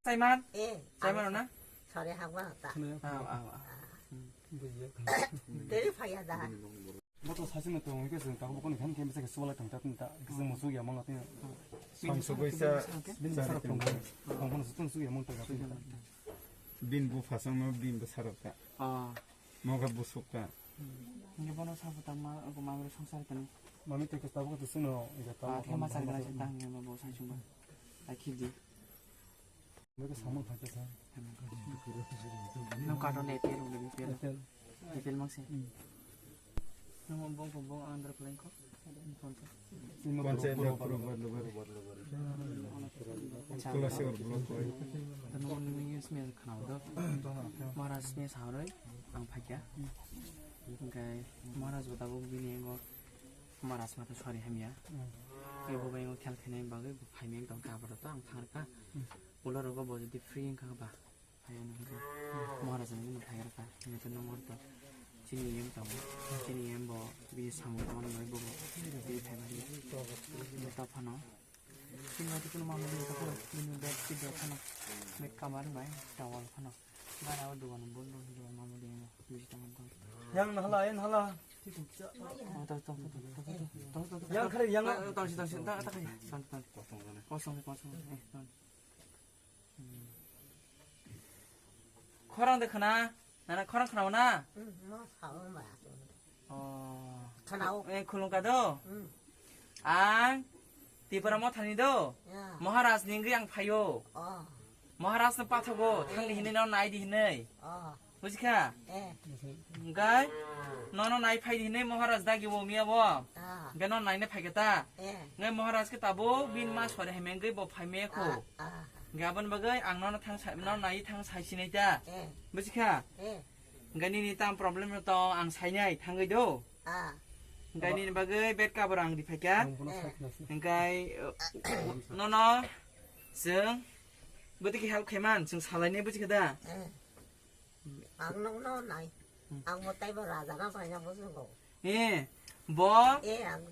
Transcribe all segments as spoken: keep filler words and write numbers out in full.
Saiman? Eh, Saiman ang na? Sore haba ta. Aw, aw, aw. Hmm. Bujiya. Teri phaya da. Boto sasi no tong ke jeng ta bokoni khan ke misa ke suwala tang ta ta ke jeng musu ya mang ta. Samsugwi sa. Bin sarap tong. Tong kono sutun su ya mang ta. Bin bu phasang no bin bu sarap ta. Ah. Moga busuk ta. Ngi bono sabu ta ma ko ma ro songsar tani. Mami te ke tabuk tu suno ida ta. Ah, thema sar gana ta ngi ma bo sai sumba. Ai khidi. Mami ke samung thang ke sa. Nang kato ne pel, ne pel. Ne pel mang se. Nang bong bong bong andar peleng ko. Panchayat da pura badlo bari. Acha. Tulasi or block koi. Tano ni sme khana do. Maharaj sme sarai ang phakya. Engkai Maharaj botabo bini engo Maharaj mata sori hamya. Ebo bai engo khel khainai bagwi bo phaimeng tong ka boro to ang tharka. Ulo rogo bo jodi free engka ba. Phaiya nang khe Maharaj ni no phaiya kha. Ni to nang orto. Chini yem tamo. Chini yem bo bini samung tamo ni bo. Bini phaiba ni. Ni to phano. Chini wati kuno mamuli to phano. Bini bed sheet do phano. Bed cover bai towel phano. Gara o dugan bondo dugan mamuli mo. Bini tamo to. Yang nahala, yang nahala. Oh, to, to, to. Yang khare, yang. To, to, to, to, to, to. Kosong, kosong. Eh, to. Khorang de khna, nana khorang khna na? Hmm, no sao ba. Oh. Khna o. Eh, khulung ka do? Hmm. Ang Tipra Mothani do. Ya. Maharaj ni wngwi ang phaio. Oh. Maharaj no pathogo, thang di hinwi no nai di hinwi. Oh. Bujikha? Eh. Engkai nono nai phai hinwi Maharaj dagi bo miya bo. Ah. Engkai nono naina phai khe ta. Eh. Engkai Maharaj khe tabo bin ma sori hai mengwi bo phai me kho. Ah, ah. Engkai aboni bagwi ang nono thang sai, nono nai thang sai sinai ta. Eh. Bujikha? Eh. Engkai nini tam problem no to ang sainai thangwi do. Ah. Engkai nini bagwi bed cover ang di phai kha. Eh. Engkai, uh, nono chwng bwtwi khe help khe man, chwng salai ne bujikha da. Eh. Ang nokno nai. Hmm. Ang bo taibo raja na paina bo sugo. Eh, bo? Eh, ang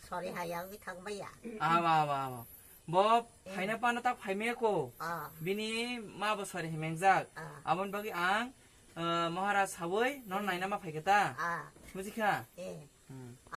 sori hai ang bi thang baya. Aba, aba, aba. Bo phaina pano tak phaime ko. Ah. Bini ma bo sori hai mengjak. Ah. Abon bagi ang, eh, Maharaj sawi non naina ma phaiketa. Ah. Bujikha? Eh.